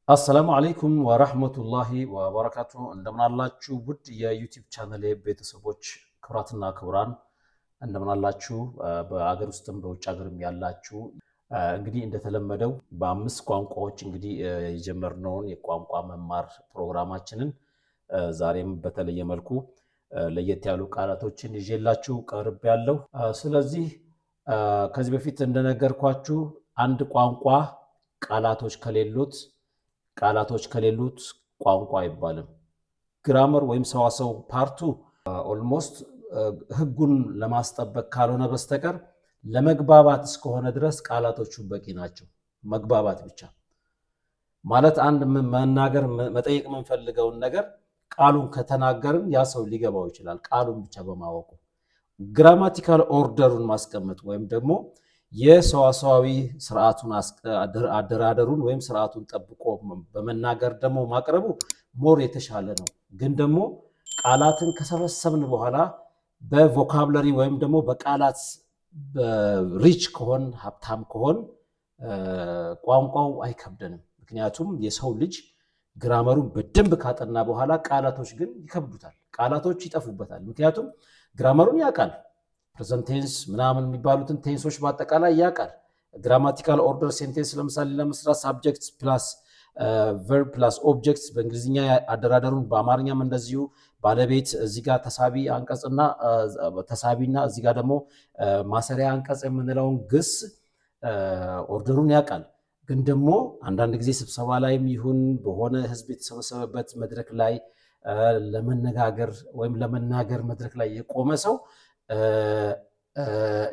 አሰላሙ አለይኩም ወራህመቱላሂ ወበረካቱ። እንደምናላችሁ ውድ የ YouTube ቻናሌ ቤተሰቦች፣ ክቡራትና ክቡራን እንደምናላችሁ፣ በአገር ውስጥም በውጭ ሀገርም ያላችሁ። እንግዲህ እንደተለመደው በአምስት ቋንቋዎች እንግዲህ የጀመርነውን የቋንቋ መማር ፕሮግራማችንን ዛሬም በተለየ መልኩ ለየት ያሉ ቃላቶችን ይዤላችሁ ቀርቤያለሁ። ስለዚህ ከዚህ በፊት እንደነገርኳችሁ አንድ ቋንቋ ቃላቶች ከሌሉት ቋንቋ አይባልም። Grammar ወይም ሰዋሰው part ኡ almost ሕጉን ለማስጠበቅ ካልሆነ በስተቀር ለመግባባት እስከሆነ ድረስ ቃላቶቹ በቂ ናቸው። መግባባት ብቻ ማለት አንድ መናገር መጠየቅ የምንፈልገውን ነገር ቃሉን ከተናገርን ያ ሰው ሊገባው ይችላል። ቃሉን ብቻ በማወቁ grammatical order ኡን ማስቀመጥ ወይም ደግሞ የሰዋሰዋዊ ስርዓቱን አደራደሩን ወይም ስርዓቱን ጠብቆ በመናገር ደግሞ ማቅረቡ more የተሻለ ነው። ግን ደግሞ ቃላትን ከሰበሰብን በኋላ በ vocabulary ወይም ደግሞ በቃላት rich ከሆን፣ ሀብታም ከሆን ቋንቋው አይከብደንም። ምክንያቱም የሰው ልጅ grammar ኡን በደንብ ካጠና በኋላ ቃላቶች ግን ይከብዱታል። ቃላቶች ይጠፉበታል። ምክንያቱም grammar ኡን ያውቃል። Present tense ምናምን የሚባሉትን tense ኦች በአጠቃላይ ያውቃል። Grammatical order sentence ለምሳሌ ለመስራት subject plus verb plus object በእንግሊዝኛ አደራደሩን፣ በአማርኛም እንደዚሁ ባለቤት፣ እዚህ ጋር ተሳቢ አንቀጽና ተሳቢና እዚህ ጋር ደግሞ ማሰሪያ አንቀጽ የምንለውን ግስ order ኡን ያውቃል። ግን ደግሞ አንዳንድ ጊዜ ስብሰባ ላይም ይሁን በሆነ ህዝብ የተሰበሰበበት መድረክ ላይ ለመነጋገር ወይም ለመናገር መድረክ ላይ የቆመ ሰው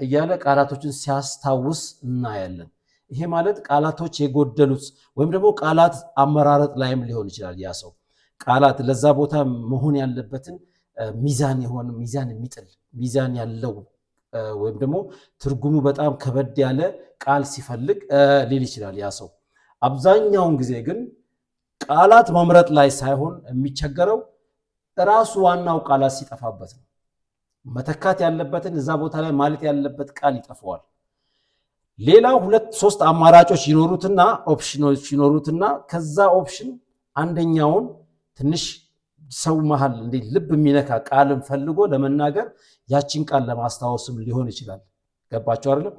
እያለ ቃላቶችን ሲያስታውስ እናያለን። ይሄ ማለት ቃላቶች የጎደሉት ወይም ደግሞ ቃላት አመራረጥ ላይም ሊሆን ይችላል። ያ ሰው ቃላት ለዛ ቦታ መሆን ያለበትን ሚዛን የሆነ፣ ሚዛን የሚጥል፣ ሚዛን ያለው ወይም ደግሞ ትርጉሙ በጣም ከበድ ያለ ቃል ሲፈልግ ሊል ይችላል ያ ሰው። አብዛኛውን ጊዜ ግን ቃላት መምረጥ ላይ ሳይሆን የሚቸገረው ራሱ ዋናው ቃላት ሲጠፋበት ነው። መተካት ያለበትን፣ እዛ ቦታ ላይ ማለት ያለበት ቃል ይጠፋዋል። ሌላው ሁለት ሶስት አማራጮች ይኖሩትና፣ option ኖች ይኖሩትና ከዛ option አንደኛውን ትንሽ ሰው መሀል እንዴ ልብ የሚነካ ቃልን ፈልጎ ለመናገር ያችን ቃል ለማስታወስም ሊሆን ይችላል። ገባችሁ አይደለም?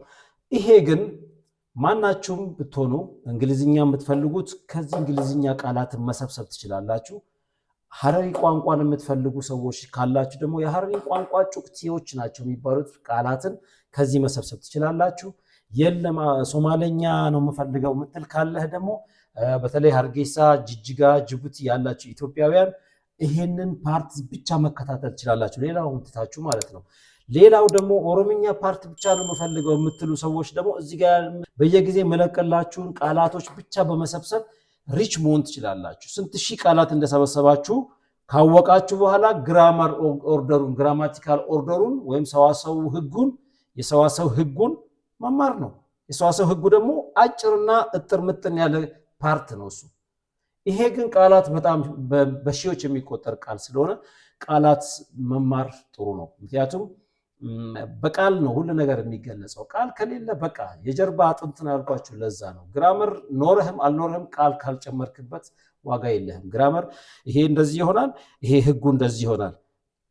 ይሄ ግን ማናችሁም ብትሆኑ እንግሊዝኛ የምትፈልጉት ከዚህ እንግሊዝኛ ቃላትን መሰብሰብ ትችላላችሁ። ሀረሪ ቋንቋን የምትፈልጉ ሰዎች ካላችሁ ደግሞ የሀረሪ ቋንቋ ጩቅቲዎች ናቸው የሚባሉት ቃላትን ከዚህ መሰብሰብ ትችላላችሁ። የለም ሶማለኛ ነው የምፈልገው የምትል ካለህ ደግሞ በተለይ ሀርጌሳ፣ ጅጅጋ፣ ጅቡቲ ያላችሁ ኢትዮጵያውያን ይሄንን part ብቻ መከታተል ትችላላችሁ። ሌላውን ትታችሁ ማለት ነው። ሌላው ደግሞ ኦሮምኛ part ብቻ ነው የምፈልገው የምትሉ ሰዎች ደግሞ እዚህ ጋር በየጊዜ የምለቅላችሁን ቃላቶች ብቻ በመሰብሰብ rich መሆን ትችላላችሁ። ስንት ሺህ ቃላት እንደሰበሰባችሁ ካወቃችሁ በኋላ grammar order ኡን፣ grammatical order ኡን ወይም ሰዋሰው ህጉን፣ የሰዋሰው ህጉን መማር ነው። የሰዋሰው ህጉ ደግሞ አጭርና እጥር ምጥን ያለ part ነው እሱ። ይሄ ግን ቃላት በጣም በሺዎች የሚቆጠር ቃል ስለሆነ ቃላት መማር ጥሩ ነው። ምክንያቱም በቃል ነው ሁሉ ነገር የሚገለጸው። ቃል ከሌለ በቃ የጀርባ አጥንት ነው ያልኳችሁ ለዛ ነው። Grammar ኖረህም አልኖረህም ቃል ካልጨመርክበት ዋጋ የለህም። Grammar ይሄ እንደዚህ ይሆናል፣ ይሄ ህጉ እንደዚህ ይሆናል።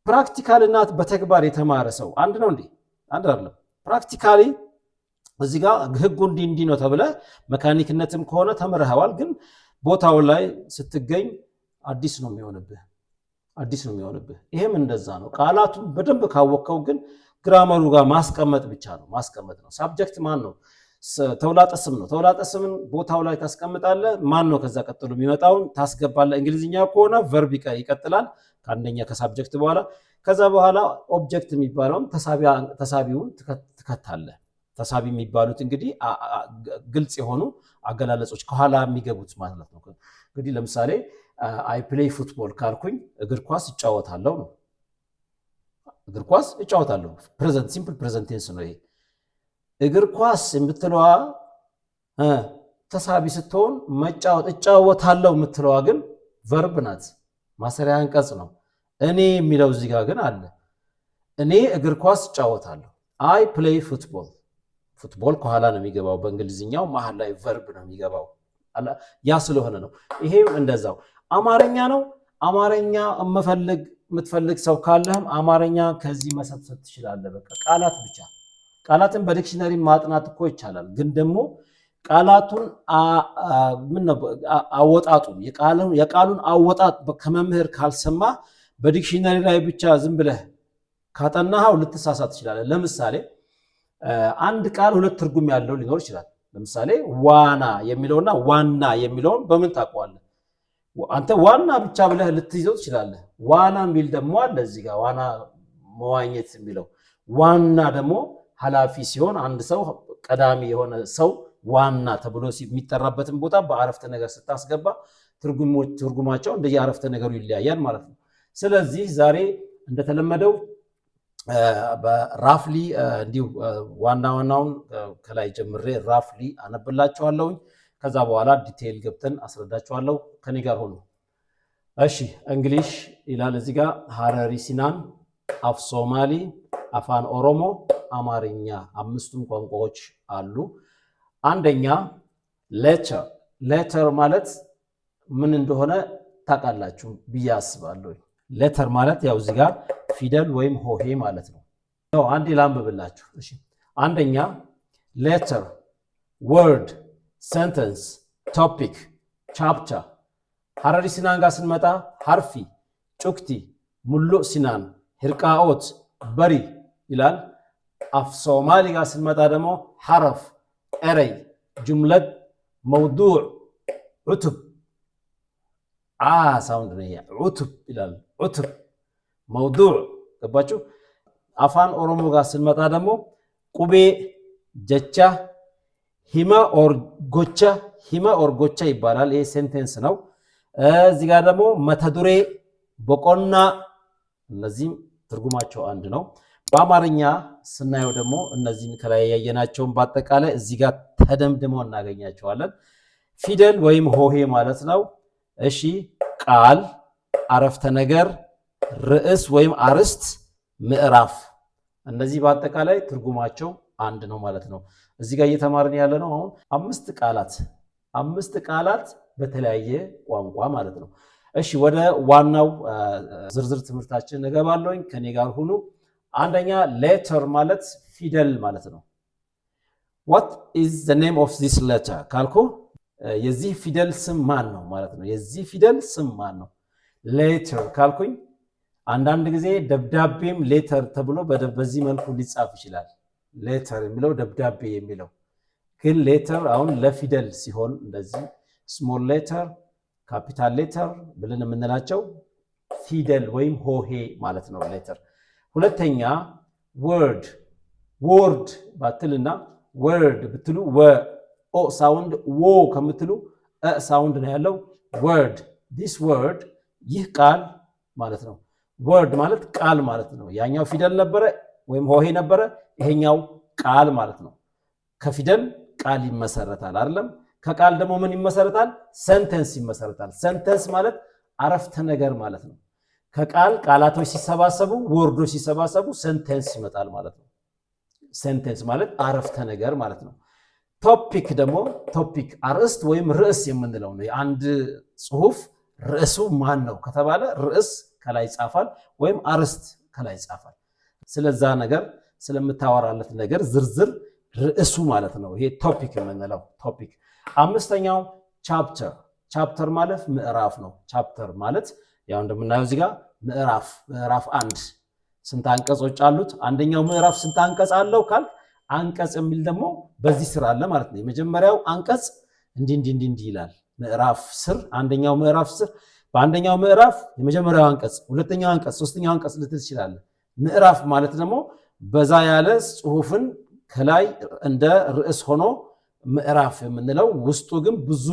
Practical እና በተግባር የተማረ ሰው አንድ ነው እንዴ? አንድ አይደለም። Practically እዚህ ጋር ህጉ እንዲህ እንዲህ ነው ተብለህ መካኒክነትም ከሆነ ተምረኸዋል፣ ግን ቦታው ላይ ስትገኝ አዲስ ነው የሚሆንብህ፣ አዲስ ነው የሚሆንብህ። ይሄም እንደዛ ነው። ቃላቱን በደንብ ካወቅከው ግን grammar ኡ ጋር ማስቀመጥ ብቻ ነው፣ ማስቀመጥ ነው። Subject ማን ነው? ተውላጠ ስም ነው። ተውላጠ ስምን ቦታው ላይ ታስቀምጣለህ። ማን ነው? ከዛ ቀጥሎ የሚመጣውን ታስገባለህ። እንግሊዝኛ ከሆነ verb ይቀጥላል ከአንደኛ ከ subject በኋላ። ከዛ በኋላ object የሚባለውን ተሳቢውን ትከታለህ። ተሳቢ የሚባሉት እንግዲህ ግልጽ የሆኑ አገላለጾች ከኋላ የሚገቡት ማለት ነው። እንግዲህ ለምሳሌ "I play football" ካልኩኝ እግር ኳስ እጫወታለሁ ነው። እግር ኳስ እጫወታለሁ። Present፣ simple present tense ነው ይሄ። እግር ኳስ የምትለዋ ተሳቢ ስትሆን መጫወት፣ እጫወታለሁ የምትለዋ ግን verb ናት፣ ማሰሪያ አንቀጽ ነው። እኔ የሚለው እዚህ ጋር ግን አለ። እኔ እግር ኳስ እጫወታለሁ። I play football። Football ከኋላ ነው የሚገባው። በእንግሊዝኛው መሀል ላይ verb ነው የሚገባው። ያ ስለሆነ ነው። ይሄም እንደዛው አማርኛ ነው። አማርኛ የምትፈልግ ሰው ካለህም አማርኛ ከዚህ መሰብሰብ ትችላለህ። በቃ ቃላት ብቻ፣ ቃላትን በ dictionary ማጥናት እኮ ይቻላል። ግን ደግሞ ቃላቱን አወጣጡን፣ የቃሉን አወጣጥ ከመምህር ካልሰማ፣ በ dictionary ላይ ብቻ ዝም ብለህ ካጠናኸው ልትሳሳት ትችላለህ። ለምሳሌ አንድ ቃል ሁለት ትርጉም ያለው ሊኖር ይችላል። ለምሳሌ ዋና የሚለውና ዋና የሚለውን በምን ታውቀዋለህ? አንተ ዋና ብቻ ብለህ ልትይዘው ትችላለህ። ዋና የሚል ደግሞ አለ እዚህ ጋር፣ ዋና መዋኘት የሚለው። ዋና ደግሞ ኃላፊ ሲሆን፣ አንድ ሰው ቀዳሚ የሆነ ሰው ዋና ተብሎ የሚጠራበትን ቦታ በአረፍተ ነገር ስታስገባ ትርጉማቸው እንደየአረፍተ ነገሩ ይለያያል ማለት ነው። ስለዚህ ዛሬ እንደተለመደው በ roughly እንዲሁ ዋና ዋናውን ከላይ ጀምሬ roughly አነብላችኋለሁኝ። ከዛ በኋላ detail ገብተን አስረዳችኋለሁ። ከኔ ጋር ሁኑ። እሺ፣ English ይላል እዚህ ጋር፣ ሀረሪ ሲናን፣ አፍ ሶማሊ፣ አፋን ኦሮሞ፣ አማርኛ፣ አምስቱም ቋንቋዎች አሉ። አንደኛ letter። Letter ማለት ምን እንደሆነ ታውቃላችሁ ብዬ አስባለሁ። Letter ማለት ያው እዚህ ጋር ፊደል ወይም ሆሄ ማለት ነው። አንዴ ላንብብላችሁ። እሺ፣ አንደኛ letter፣ word፣ sentence፣ topic፣ chapter። ሀረሪ ሲናን ጋር ስንመጣ harfi፣ cugti፣ muluʼ ሲናን፣ hirqaa'oot፣ bari ይላል። አፍ ሶማሊ ጋር ስንመጣ ደግሞ xaraf፣ erey፣ jumlad፣ mawduuc፣ cutub፣ አ sound ነው ይሄ፣ cutub ይላል። Cutub፣ mawduuc፣ ገባችሁ? አፋን ኦሮሞ ጋር ስንመጣ ደግሞ qubee፣ jecha፣ hima or gocha፣ hima or gocha ይባላል። ይሄ sentence ነው። እዚህ ጋር ደግሞ mata duree፣ boqonnaa፣ እነዚህም ትርጉማቸው አንድ ነው። በአማርኛ ስናየው ደግሞ እነዚህን ከላይ ያየናቸውን በአጠቃላይ እዚህ ጋር ተደምድመው እናገኛቸዋለን። ፊደል ወይም ሆሄ ማለት ነው። እሺ፣ ቃል፣ አረፍተ ነገር፣ ርዕስ ወይም አርዕስት፣ ምዕራፍ፣ እነዚህ በአጠቃላይ ትርጉማቸው አንድ ነው ማለት ነው። እዚህ ጋር እየተማርን ያለ ነው አሁን አምስት ቃላት፣ አምስት ቃላት በተለያየ ቋንቋ ማለት ነው። እሺ፣ ወደ ዋናው ዝርዝር ትምህርታችን እገባለሁኝ። ከኔ ጋር ሁኑ። አንደኛ letter ማለት ፊደል ማለት ነው። What is the name of this letter ካልኩ የዚህ ፊደል ስም ማን ነው ማለት ነው። የዚህ ፊደል ስም ማን ነው? Letter ካልኩኝ አንዳንድ ጊዜ ደብዳቤም letter ተብሎ በዚህ መልኩ ሊጻፍ ይችላል። Letter የሚለው፣ ደብዳቤ የሚለው ግን letter አሁን ለፊደል ሲሆን እንደዚህ small letter፣ capital letter ብለን የምንላቸው ፊደል ወይም ሆሄ ማለት ነው letter። ሁለተኛ word። Word ባትልና word ብትሉ ወ ኦ sound፣ ዎ ከምትሉ እ sound ነው ያለው። Word፣ this word፣ ይህ ቃል ማለት ነው። Word ማለት ቃል ማለት ነው። ያኛው ፊደል ነበረ ወይም ሆሄ ነበረ፣ ይሄኛው ቃል ማለት ነው። ከፊደል ቃል ይመሰረታል አይደለም? ከቃል ደግሞ ምን ይመሰረታል? Sentence ይመሰረታል። Sentence ማለት አረፍተ ነገር ማለት ነው። ከቃል ቃላቶች ሲሰባሰቡ፣ word ኦች ሲሰባሰቡ sentence ይመጣል ማለት ነው። Sentence ማለት አረፍተ ነገር ማለት ነው። Topic ደግሞ፣ topic አርዕስት ወይም ርዕስ የምንለው ነው። የአንድ ጽሁፍ ርዕሱ ማን ነው ከተባለ ርዕስ ከላይ ይጻፋል ወይም አርዕስት ከላይ ይጻፋል። ስለዛ ነገር፣ ስለምታወራለት ነገር ዝርዝር ርዕሱ ማለት ነው። ይሄ topic የምንለው topic። አምስተኛው chapter። Chapter ማለት ምዕራፍ ነው። Chapter ማለት ያው እንደምናየው እዚህ ጋር ምዕራፍ፣ ምዕራፍ አንድ ስንት አንቀጾች አሉት? አንደኛው ምዕራፍ ስንት አንቀጽ አለው ካል አንቀጽ የሚል ደግሞ በዚህ ስር አለ ማለት ነው። የመጀመሪያው አንቀጽ እንዲህ እንዲህ እንዲህ እንዲህ ይላል። ምዕራፍ ስር፣ አንደኛው ምዕራፍ ስር፣ በአንደኛው ምዕራፍ የመጀመሪያው አንቀጽ፣ ሁለተኛው አንቀጽ፣ ሶስተኛው አንቀጽ ልትል ትችላለህ። ምዕራፍ ማለት ደግሞ በዛ ያለ ጽሁፍን ከላይ እንደ ርዕስ ሆኖ ምዕራፍ የምንለው፣ ውስጡ ግን ብዙ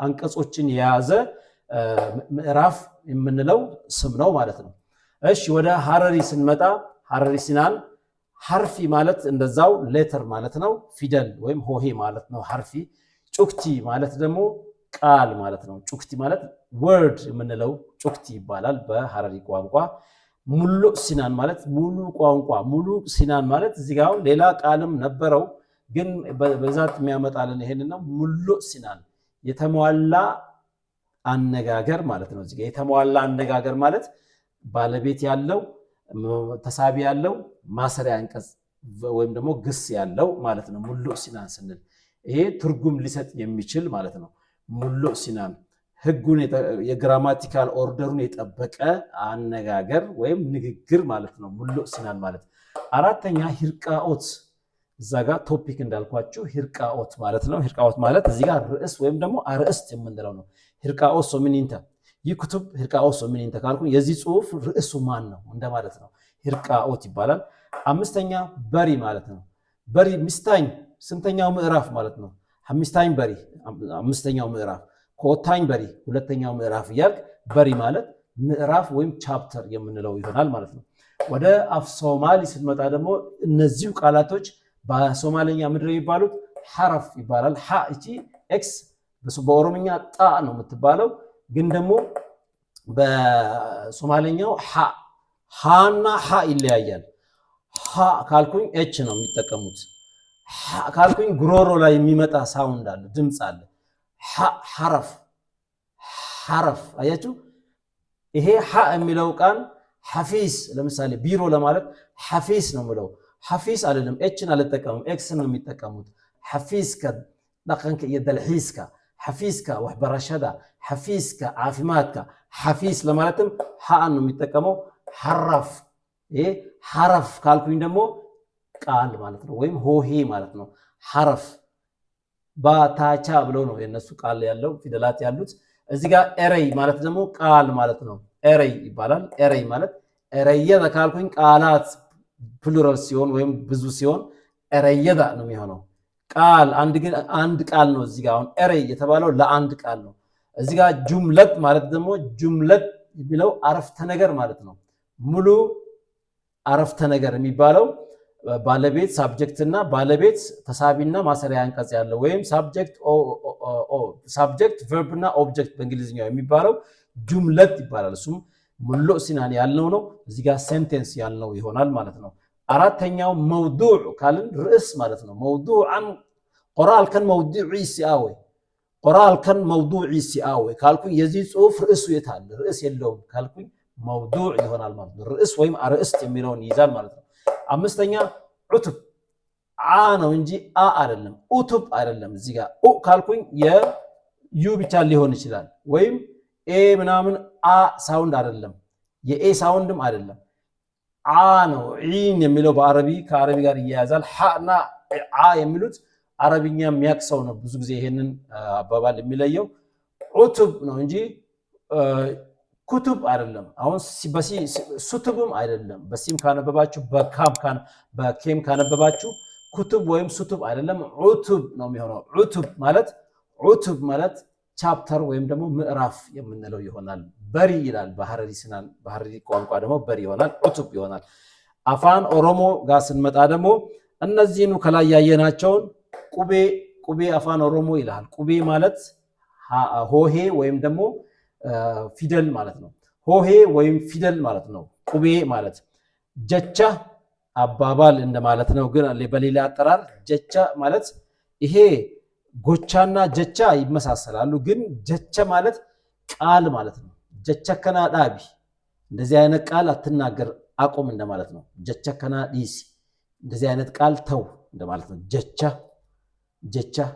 አንቀጾችን የያዘ ምዕራፍ የምንለው ስም ነው ማለት ነው። እሺ፣ ወደ ሀረሪ ስንመጣ፣ ሀረሪ ሲናን፣ harfi ማለት እንደዛው letter ማለት ነው። ፊደል ወይም ሆሄ ማለት ነው። Harfi። Cugti ማለት ደግሞ ቃል ማለት ነው። Cugti ማለት word የምንለው cugti ይባላል በሀረሪ ቋንቋ። ሙሉእ ሲናን ማለት ሙሉ ቋንቋ። ሙሉ ሲናን ማለት እዚህ ጋር አሁን ሌላ ቃልም ነበረው፣ ግን በብዛት የሚያመጣልን ይሄንን ነው። ሙሉእ ሲናን የተሟላ አነጋገር ማለት ነው። እዚህ ጋር የተሟላ አነጋገር ማለት ባለቤት ያለው፣ ተሳቢ ያለው፣ ማሰሪያ አንቀጽ ወይም ደግሞ ግስ ያለው ማለት ነው። ሙሉእ ሲናን ስንል ይሄ ትርጉም ሊሰጥ የሚችል ማለት ነው። ሙሉእ ሲናን ህጉን የ grammatical order ኡን የጠበቀ አነጋገር ወይም ንግግር ማለት ነው። ሙሉእ ሲናን ማለት። አራተኛ ሂርቃኦት፣ እዛ ጋር topic እንዳልኳችሁ ሂርቃኦት ማለት ነው። ሂርቃኦት ማለት እዚህ ጋር ርዕስ ወይም ደግሞ አርዕስት የምንለው ነው። ሂርቃኦት ሶሚኒንተ ይህ ክቱብ፣ ሂርቃኦት ሶሚኒንተ ካልኩኝ የዚህ ጽሁፍ ርዕሱ ማን ነው እንደማለት ነው። ሂርቃኦት ይባላል። አምስተኛ በሪ ማለት ነው። በሪ ሚስታኝ ስንተኛው ምዕራፍ ማለት ነው። አምስታኝ በሪ አምስተኛው ምዕራፍ፣ ኮታኝ በሪ ሁለተኛው ምዕራፍ እያልክ በሪ ማለት ምዕራፍ ወይም chapter የምንለው ይሆናል ማለት ነው። ወደ አፍ ሶማሊ ስትመጣ ደግሞ እነዚሁ ቃላቶች በሶማለኛ ምድር የሚባሉት ሐረፍ ይባላል። ሐ እቺ X በኦሮምኛ ጣ ነው የምትባለው፣ ግን ደግሞ በሶማለኛው ሐ ሃና ሐ ይለያያል። ሐ ካልኩኝ H ነው የሚጠቀሙት። ሐ ካልኩኝ ጉሮሮ ላይ የሚመጣ sound አለ፣ ድምፅ አለ። ሐረፍ ሐረፍ አያችሁ። ይሄ ሐ የሚለው ቃል xafiis፣ ለምሳሌ ቢሮ ለማለት xafiis ነው የምለው። xafiis አይደለም፣ H ን አልጠቀምም፣ X ን ነው የሚጠቀሙት። Xafiiska dhaqanka iyo dalxiiska፣ xafiiska waxbarashada፣ xafiiska caafimaadka፣ xafiis ለማለትም ሐን ነው የሚጠቀመው። ሐረፍ ይሄ ሐረፍ ካልኩኝ ደግሞ ቃል ማለት ነው፣ ወይም ሆሄ ማለት ነው። ሐረፍ ባታቻ ብለው ነው የነሱ ቃል ያለው ፊደላት ያሉት። እዚህ ጋር erey ማለት ደግሞ ቃል ማለት ነው። Erey ይባላል። Erey ማለት ereyada ካልኩኝ ቃላት plural ሲሆን ወይም ብዙ ሲሆን ereyada ነው የሚሆነው። ቃል አንድ ግን አንድ ቃል ነው። እዚህ ጋር አሁን erey የተባለው ለአንድ ቃል ነው። እዚህ ጋር jumlad ማለት ደግሞ jumlad የሚለው አረፍተ ነገር ማለት ነው። ሙሉ አረፍተ ነገር የሚባለው ባለቤት subject እና ባለቤት፣ ተሳቢና ማሰሪያ አንቀጽ ያለው ወይም subject፣ verb እና object በእንግሊዝኛው የሚባለው jumlad ይባላል። እሱም ሙሉእ ሲናን ያልነው ነው። እዚህ ጋር sentence ያልነው ይሆናል ማለት ነው። አራተኛው mawduuc ካልን ርዕስ ማለት ነው። Mawduucan qoraalkan mawduuciisi aaway፣ qoraalkan mawduuciisi aaway ካልኩኝ የዚህ ጽሁፍ ርዕሱ የት አለ? ርዕስ የለውም ካልኩኝ mawduuc ይሆናል ማለት ነው። ርዕስ ወይም አርዕስት የሚለውን ይይዛል ማለት ነው። አምስተኛ cutub፣ ዓ ነው እንጂ አ አይደለም። ኡቱብ አይደለም። እዚህ ጋር ኡ ካልኩኝ የ U ብቻ ሊሆን ይችላል፣ ወይም ኤ ምናምን አ sound አይደለም። የ A sound ም አይደለም። ዓ ነው። ዒን የሚለው በአረቢ ከአረቢ ጋር ይያያዛል። ሐ እና ዓ የሚሉት አረብኛ የሚያውቅ ሰው ነው ብዙ ጊዜ ይሄንን አባባል የሚለየው። cutub ነው እንጂ ኩቱብ አይደለም። አሁን ሱቱብም አይደለም። በሲም ካነበባችሁ በኬም ካነበባችሁ ኩቱብ ወይም ሱቱብ አይደለም፣ cutub ነው የሚሆነው። Cutub ማለት chapter ወይም ደግሞ ምዕራፍ የምንለው ይሆናል። በሪ ይላል በሐረሪ ስናን፣ በሐረሪ ቋንቋ ደግሞ በሪ ይሆናል፣ cutub ይሆናል። አፋን ኦሮሞ ጋር ስንመጣ ደግሞ እነዚህኑ ከላይ ያየናቸውን qubee፣ qubee አፋን ኦሮሞ ይላል። Qubee ማለት ሆሄ ወይም ደግሞ ፊደል ማለት ነው። ሆሄ ወይም ፊደል ማለት ነው። Qubee ማለት jecha አባባል እንደማለት ነው። ግን በሌላ አጠራር jecha ማለት ይሄ gocha ና jecha ይመሳሰላሉ። ግን jecha ማለት ቃል ማለት ነው። Jecha akkanaa dhaabi፣ እንደዚህ አይነት ቃል አትናገር፣ አቁም እንደማለት ነው። Jecha akkanaa dhiisi፣ እንደዚህ አይነት ቃል ተው እንደማለት ነው። Jecha፣ jecha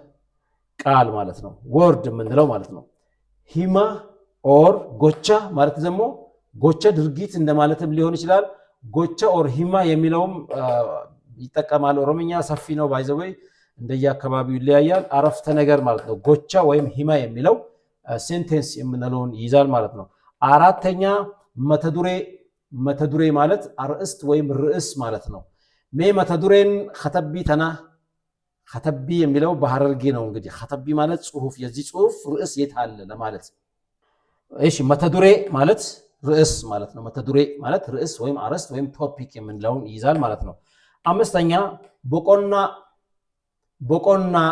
ቃል ማለት ነው። Word የምንለው ማለት ነው። Hima or gocha ማለት ደግሞ gocha ድርጊት እንደማለትም ሊሆን ይችላል። Gocha or hima የሚለውም ይጠቀማል። ኦሮምኛ ሰፊ ነው፣ by the way እንደየአካባቢው ይለያያል። አረፍተ ነገር ማለት ነው። Gocha ወይም hima የሚለው sentence የምንለውን ይይዛል ማለት ነው። አራተኛ mata duree፣ mata duree ማለት አርእስት ወይም ርዕስ ማለት ነው። Mee mata dureen katabbii tanaa፣ katabbii የሚለው በሐረርጌ ነው። እንግዲህ katabbii ማለት ጽሁፍ፣ የዚህ ጽሁፍ ርዕስ የት አለ ለማለት። እሺ mata duree ማለት ርዕስ ማለት ነው። Mata duree ማለት ርዕስ ወይም አርዕስት ወይም topic የምንለውን ይይዛል ማለት ነው። አምስተኛ boqonnaa፣ boqonnaa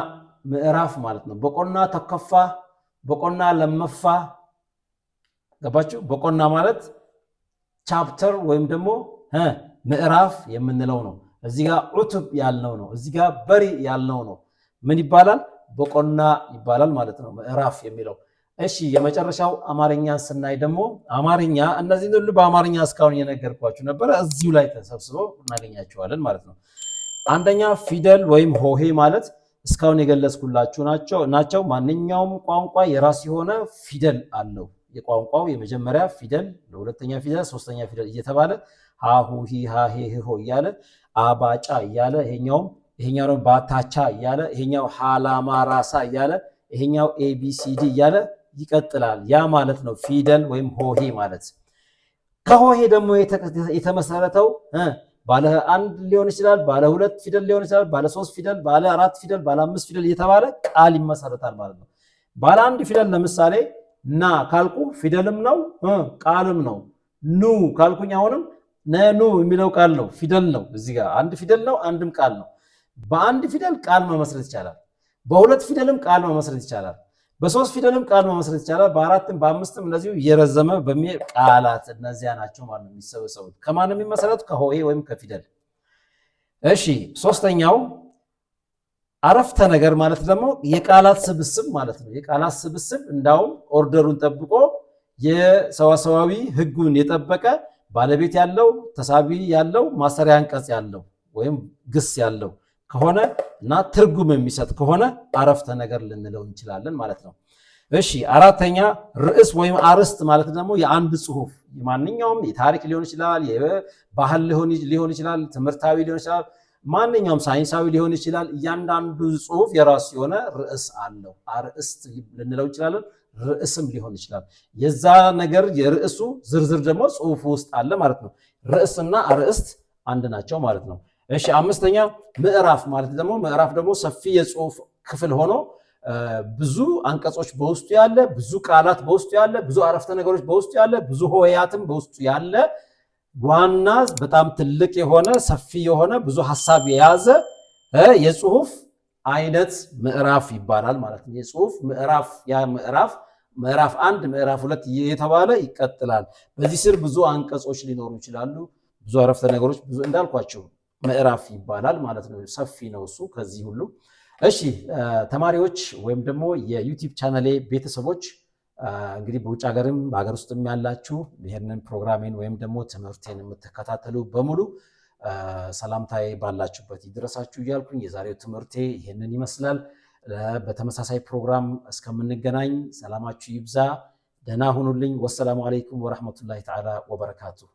ምዕራፍ ማለት ነው። Boqonnaa tokkoffaa፣ boqonnaa lammaffaa፣ ገባችሁ? Boqonnaa ማለት chapter ወይም ደግሞ ምዕራፍ የምንለው ነው። እዚህ ጋር cutub ያልነው ነው። እዚህ ጋር በሪ ያልነው ነው። ምን ይባላል? Boqonnaa ይባላል ማለት ነው ምዕራፍ የሚለው። እሺ፣ የመጨረሻው አማርኛን ስናይ ደግሞ አማርኛ እነዚህን ሁሉ በአማርኛ እስካሁን እየነገርኳችሁ ነበረ። እዚሁ ላይ ተሰብስበው እናገኛቸዋለን ማለት ነው። አንደኛ ፊደል ወይም ሆሄ ማለት እስካሁን የገለጽኩላችሁ ናቸው። ማንኛውም ቋንቋ የራሱ የሆነ ፊደል አለው። የቋንቋው የመጀመሪያ ፊደል፣ ለሁለተኛ ፊደል፣ ሶስተኛ ፊደል እየተባለ ሀ ሁ ሂ ሃ ሄ ህ ሆ እያለ አባጫ እያለ፣ ይሄኛው ደግሞ ባታቻ እያለ፣ ይሄኛው ሃላማራሳ እያለ፣ ይሄኛው ABCD እያለ ይቀጥላል። ያ ማለት ነው ፊደል ወይም ሆሄ ማለት። ከሆሄ ደግሞ የተመሰረተው ባለ አንድ ሊሆን ይችላል፣ ባለ ሁለት ፊደል ሊሆን ይችላል፣ ባለ ሶስት ፊደል፣ ባለ አራት ፊደል፣ ባለ አምስት ፊደል እየተባለ ቃል ይመሰረታል ማለት ነው። ባለ አንድ ፊደል ለምሳሌ ና ካልኩ ፊደልም ነው ቃልም ነው። ኑ ካልኩኝ አሁንም ነኑ የሚለው ቃል ነው፣ ፊደል ነው። እዚህ ጋር አንድ ፊደል ነው፣ አንድም ቃል ነው። በአንድ ፊደል ቃል መመስረት ይቻላል። በሁለት ፊደልም ቃል መመስረት ይቻላል። በሶስት ፊደልም ቃል መመስረት ይቻላል። በአራትም በአምስትም እነዚሁ እየረዘመ በሚል ቃላት እነዚያ ናቸው ማለት ነው የሚሰበሰቡት። ከማን የሚመሰረቱ? ከሆሄ ወይም ከፊደል። እሺ፣ ሶስተኛው አረፍተ ነገር ማለት ደግሞ የቃላት ስብስብ ማለት ነው። የቃላት ስብስብ እንዳውም order ኡን ጠብቆ የሰዋሰዋዊ ሕጉን የጠበቀ ባለቤት ያለው፣ ተሳቢ ያለው፣ ማሰሪያ አንቀጽ ያለው ወይም ግስ ያለው ከሆነ እና ትርጉም የሚሰጥ ከሆነ አረፍተ ነገር ልንለው እንችላለን ማለት ነው። እሺ፣ አራተኛ ርዕስ ወይም አርዕስት ማለት ደግሞ የአንድ ጽሁፍ ማንኛውም የታሪክ ሊሆን ይችላል፣ የባህል ሊሆን ይችላል፣ ትምህርታዊ ሊሆን ይችላል፣ ማንኛውም ሳይንሳዊ ሊሆን ይችላል። እያንዳንዱ ጽሁፍ የራሱ የሆነ ርዕስ አለው። አርዕስት ልንለው እንችላለን፣ ርዕስም ሊሆን ይችላል። የዛ ነገር የርዕሱ ዝርዝር ደግሞ ጽሁፉ ውስጥ አለ ማለት ነው። ርዕስና አርዕስት አንድ ናቸው ማለት ነው። እሺ፣ አምስተኛ ምዕራፍ ማለት ደግሞ ምዕራፍ ደግሞ ሰፊ የጽሁፍ ክፍል ሆኖ ብዙ አንቀጾች በውስጡ ያለ፣ ብዙ ቃላት በውስጡ ያለ፣ ብዙ አረፍተ ነገሮች በውስጡ ያለ፣ ብዙ ሆሄያትም በውስጡ ያለ፣ ዋና በጣም ትልቅ የሆነ፣ ሰፊ የሆነ፣ ብዙ ሀሳብ የያዘ የጽሁፍ አይነት ምዕራፍ ይባላል ማለት ነው። የጽሁፍ ምዕራፍ ያ ምዕራፍ ምዕራፍ አንድ፣ ምዕራፍ ሁለት እየተባለ ይቀጥላል። በዚህ ስር ብዙ አንቀጾች ሊኖሩ ይችላሉ። ብዙ አረፍተ ነገሮች፣ ብዙ እንዳልኳቸው ምዕራፍ ይባላል ማለት ነው። ሰፊ ነው እሱ ከዚህ ሁሉ። እሺ ተማሪዎች ወይም ደግሞ የ YouTube ቻናሌ ቤተሰቦች፣ እንግዲህ በውጭ ሀገርም በሀገር ውስጥም ያላችሁ ይህንን ፕሮግራሜን ወይም ደግሞ ትምህርቴን የምትከታተሉ በሙሉ ሰላምታዬ ባላችሁበት ይድረሳችሁ እያልኩኝ የዛሬው ትምህርቴ ይህንን ይመስላል። በተመሳሳይ ፕሮግራም እስከምንገናኝ ሰላማችሁ ይብዛ። ደህና ሁኑልኝ። والسلام عليكم ورحمة الله تعالى وبركاته።